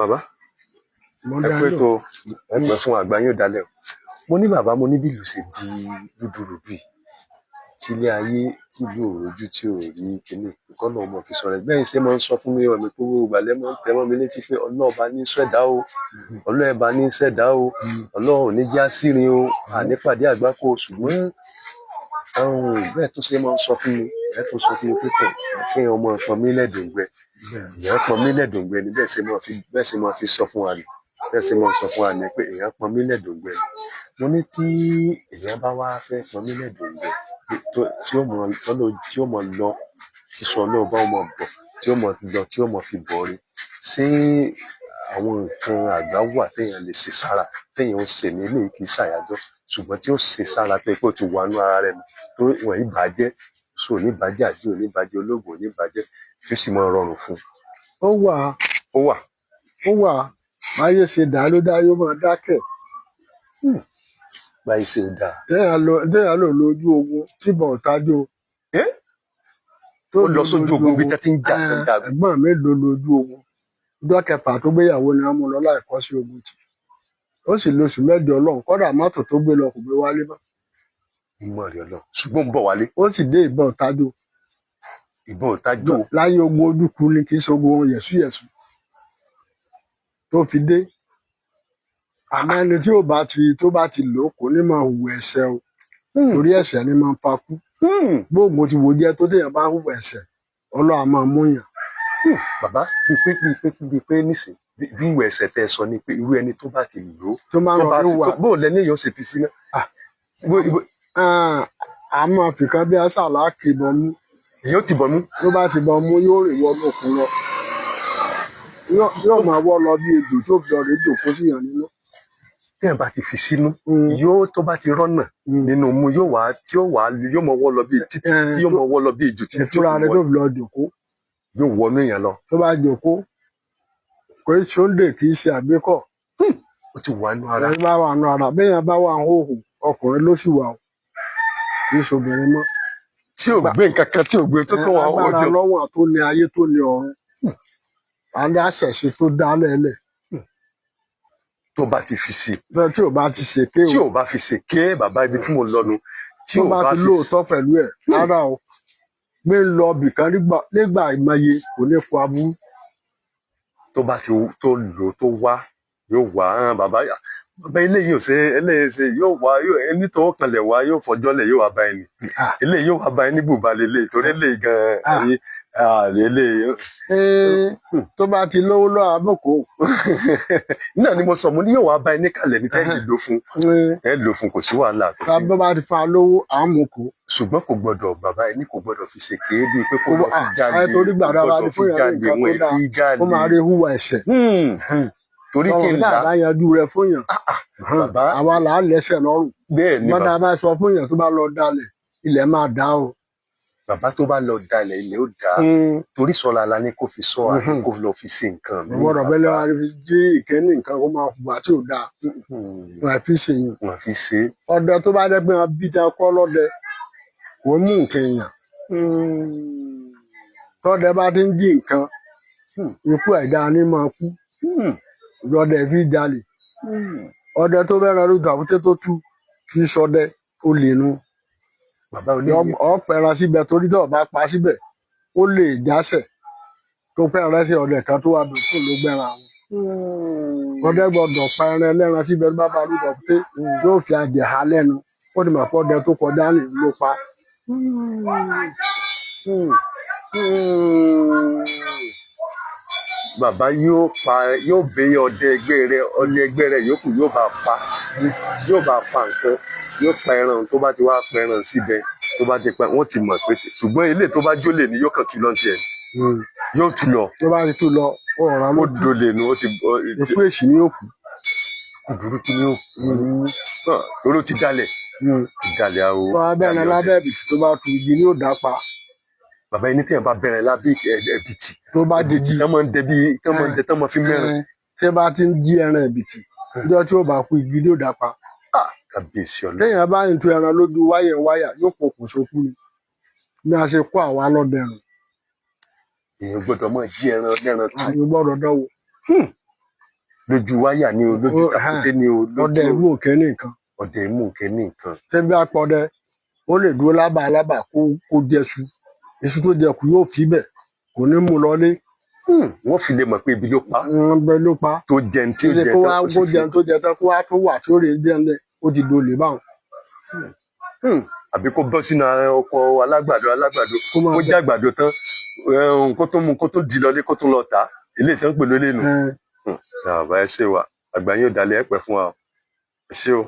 Bàbá, Mo ẹ dá kú lò. Ètò ẹ pẹ́ fún àgbà yóò dalẹ̀ o. Mo ní bàbá, mo ní bí ìlú ṣe di rúdurùdu yìí, tí ilé ayé tí ìlú ò rojú, tí ò rí kinní nǹkan náà mọ̀ fi sọ̀rọ̀ bẹ́ẹ̀ ṣe máa ń sọ fún mi ọ̀nà pé owó ìgbàlẹ̀ máa ń tẹ̀ mọ́ mi létí pé Ọlọ́ọ̀ba ní ṣẹ̀dá o, Ọlọ́ọ̀ba ní ṣẹ̀dá o, Ọlọ́run ò ní já sírin o, ànípàdé àgbákò. Ṣùgbọ́n bẹ́ẹ̀ tó ṣe máa ń sọ fún mi, ẹ tó sọ fún mi pé tọ̀ kéèyàn ọmọ pọn mí lẹ́dùngbẹ, èèyàn pọn mí lẹ́dùngbẹ ni. Bẹ́ẹ̀ ṣe máa fi sọ fún wa ni, bẹ́ẹ̀ ṣe máa sọ fún wa ni pé èèyàn pọn mí lẹ́dùngbẹ ni. Mo ní tí èèyàn bá wá fẹ́ pọn mí lẹ́dùngbẹ tí ó mọ tí ó mọ lọ sísọ ọlọ́ọ̀bá ó mọ bọ̀, tí ó mọ lọ, tí ó mọ fi bọ̀ rí, ṣé àwọn nǹkan àgbà wà téèyàn lè ṣe sára, téèyàn ó ṣe ní eléyìí kì í ṣàyájọ́, ṣùgbọ́n tí ó ṣe sára tó yẹ pé ó ti wà nú ara rẹ̀ nù, tó wọ̀n yìí bàjẹ́ so ò ní bàjẹ́, àbí ò ní bàjẹ́, ológun ò ní bàjẹ́, tí ó sì máa rọrùn fún un? Ó wà. Ó wà. Ó wà. Báyé ṣe dá ló dá, yóò máa dákẹ́. Báyìí ṣe ó dáa. Téèyàn lò lójú ogun tíbọn ò tájò. Ẹ́, ó lọ sójú ogun bí tẹ́ ti ń jà tó ń jagun? Ẹ̀gbọ́n mi lò lójú ogun. Ọjọ́ kẹfà tó gbéyàwó ni wọ́n mú lọ láì kọ́ sí ogun tì. Ó sì lóṣù 8 lọ́hùn. Kódà mọ́tò tó gbé lọ kò gbé wálé mọ́. Ìmọ̀ rẹ̀ lọ, ṣùgbọ́n ń bọ̀ wálé. Ó sì dé, ìbọn ò tájò. Ìbọn ò tájò. Láyé ogun ojúkú ni, kì í ṣe ogun yẹ̀súyẹ̀sú tó fi dé. Àmọ́ ẹni tí ò bá ti tó bá ti lò ó, kò ní máa hùwà ẹ̀ṣẹ̀ o, torí ẹ̀ṣẹ̀ ni máa ń fa kú. Bóògùn ti wò jẹ́ tó, téèyàn bá hùwà ẹ̀ṣẹ̀, Ọlọ́run á máa mú yàn. Bàbá, bíi pé nísìn bí ìwẹ̀ ẹ̀ṣẹ̀ tẹ́ ẹ sọ ni pé irú ẹni tó bá ti lò ó tó máa ń tó lọ bá fi níwà bó lẹ́ni yóò ṣe fi sí náà? A máa fìkan bí àṣàlá kìbọn mú. Èyí ó ti bọ̀ mú. Tó bá ti bọn mú, yóò rìn wọnú òkun lọ. Yóò máa wọ́ lọ bí ejò tó fi lọ rèé jòkó sí yàn nínú. Téèyàn bá ti fi sínú, yóò tó bá ti rọ́nà nínú mú, yóò wá tí ó wá yóò mọ wọ́ lọ bí títí tí yóò mọ wọ́ lọ bí ejò títí tí ó ìfúra fi rẹ̀ wọ́ tó fi lọ jòkó. Yóò wọnú èèyàn lọ. Tó bá jòkó, kò í ṣóńdè, kì í ṣe àgbékọ̀. Ó ti wà nú ara. Ẹni bá wà nù ara, béèyàn bá wà hóhò, ọkùnrin ló sì wà o, kì í ṣobìnrin mọ́. Tí ò gbé nǹkan kan, tí ò gbé tó tó wà ó Agbára jọ lọ́wọ́ tó ní ayé, tó ní ọ̀run, aláṣẹ̀ṣe tó dá lẹ́lẹ̀. Tó bá ti fi sí Tí ò bá ti ṣèké tí o. ò bá fi ṣèké, bàbá, ibi tí mo lọ nu, tí tó ò bá bá ti fi lóòótọ́ pẹ̀lú ẹ̀ rárá o, gbé ń lọ bìkan nígbà ìmọye, kò ní kó aburú. Tó bá ti tó lò tó wá, yóò wá hàn. Bàbá, bàbá, eléyìí ò ṣe, eléyìí ṣe, yóò wá, yóò ẹni tó kanlẹ̀ wá, yóò fọjọ́lẹ̀, yóò wá bá ẹni eléyìí yóò wá bá ẹni bùbá lélẹ̀, torí eléyìí gan ẹyin eléyìí. Tó bá ti lówó lọ́wọ́ àbùkù. Náà ni mo sọ, mo ní yóò wá bá ẹni kalẹ̀ ní tẹ́lẹ̀ lò fún ẹ, lò fún, kò sí wàhálà, kò sí. Tá bá ti fa lówó, àmukù. Ṣùgbọ́n kò gbọdọ̀, bàbá, ẹni kò gbọdọ̀ fi ṣèké bíi pé kó lọ fi jalè. Torí gbàdá kò bá ti gbọdọ̀ fi fún yàrá jalè nǹkan wọn tó dáa, fi jalè. Kó máa rí hùwà ẹ̀ṣẹ̀. Torí kí n Ọ̀rọ̀ là náà bá yanjú rẹ̀ fún yàn, bàbá. Àwa là á lẹ́sẹ̀ lọ́rùn. Bẹ́ẹ̀ ni. Bọ́dà Bàbá. bá sọ fún yàn, tó bá lọ dalẹ̀, ilẹ̀ máa dá o. Bàbá, tó bá lọ dalẹ̀, ilẹ̀ ó dáa, torí sọlá la ní kó fi sọ àbí kó lọ fi ṣe nǹkan míì. Ìwọ́dọ̀ bẹ́lẹ̀ wá fi jí ìkíní nǹkan, kó máa hùwà tí ò dáa, wọn fi ṣe yàn. Wọn fi ṣe é. Ọdẹ tó bá jẹ́ pé wọn bí tẹ kọ́ lọ́dẹ, kò mú nǹkan èèyàn. Tọ́dẹ bá ti ń jí nǹkan, ikú ẹ̀dá ni máa kú. Lọ́dẹ fi jalè. Ọdẹ tó bẹ́rẹ̀ lójú àkúté tó tú, kì í ṣọdẹ, ó lè nu. Bàbá oníyè. Ọ pẹran síbẹ̀, torí tó bá pa síbẹ̀, ó lè jásẹ̀ tó pẹran sí. Ọdẹ kan tó wà bẹ̀ tó ló gbẹran àwọn ọdẹ gbọ́dọ̀ pa ẹran ẹlẹ́ran síbẹ̀. Tó bá bá lójú àkúté, yóò fi àjẹ ha lẹ́nu, ó ti mọ̀ pé ọdẹ tó kọjá ní ló pa. Bàbá, yóò pa, yóò bẹ ọdẹ ẹgbẹ́ rẹ̀, ọdẹ ẹgbẹ́ rẹ̀ yòókù yóò bá pa, yóò bá pa nǹkan, yóò pa ẹran. Tó bá ti wá pa ẹran síbẹ̀, tó bá ti pa, wọ́n ti mọ̀ pé. Ṣùgbọ́n ilé tó bá jólè ni yóò kàn tú lọ tiẹ̀, yóò tú lọ. Tó bá ti tú lọ, ó rọra ló Ó dolè nu, ó ti ikú èsì ni yóò kú. Kú burúkú ni ó kú, torí ó ti dalẹ̀, ti dalẹ̀ awo. Tó bá bẹ̀rẹ̀ dalẹ̀ ọdẹ. Lábẹ́ ẹ̀bìtì, tó bá tu igi ni yóò dá pa. Bàbá, ẹni téèyàn bá bẹ̀rẹ̀ lábẹ́ ẹ̀bìtì Tó bá ẹ̀bìtì di tán máa ń dẹ bí tán máa ń dẹ, tán máa fi mẹ́rin. Tí bá ti ń jí ẹran ẹ̀bìtì, níjọ́ tí ó bá kú, igi ni yóò dá pa. Kábíyèsí Ọlọ́run. Téèyàn bá ń tu ẹran lójú wáyà wáyà, yóò pokùnso kú ni. Bí a ṣe kó àwa lọ́dẹ nù. Èèyàn gbọ́dọ̀ máa jí ẹran lẹ́ran tú. Àyè gbọ́dọ̀ dánwò. Lójú wáyà ni o, lójú tàkúté ni o, Ọdẹ lójú ìlú òkè nìkan. Ọdẹ mú nǹkan ní nǹkan. Tẹ́bí apọdẹ, ó lè dúró lábà alábà kó jẹṣu, iṣu tó jẹ kù yóò fi bẹ̀, kò ní mú lọlé. Wọ́n fi lè mọ̀ pé ibi ló pa á. Bẹ ló pa á. Tó jẹun tí ó Ṣe jẹ kó tán, wá ó sì kó fi jẹun tó jẹ tán, kó wá tó wà tó rè jẹun lẹ, ó ti dolè báwọn. Àbí kó bọ́ sínú ara ọkọ̀ alágbàdo Kó máa kó bẹ jẹ àgbàdo tán, kó tó mú, kó tó di lọlé, kó tó lọ tà á, eléyìí tó ń pè lólè nù. Bàbá, ẹ ṣé wa, àgbà yín ò dalẹ̀, ẹ pẹ́ fún wa o. Ẹ ṣé o.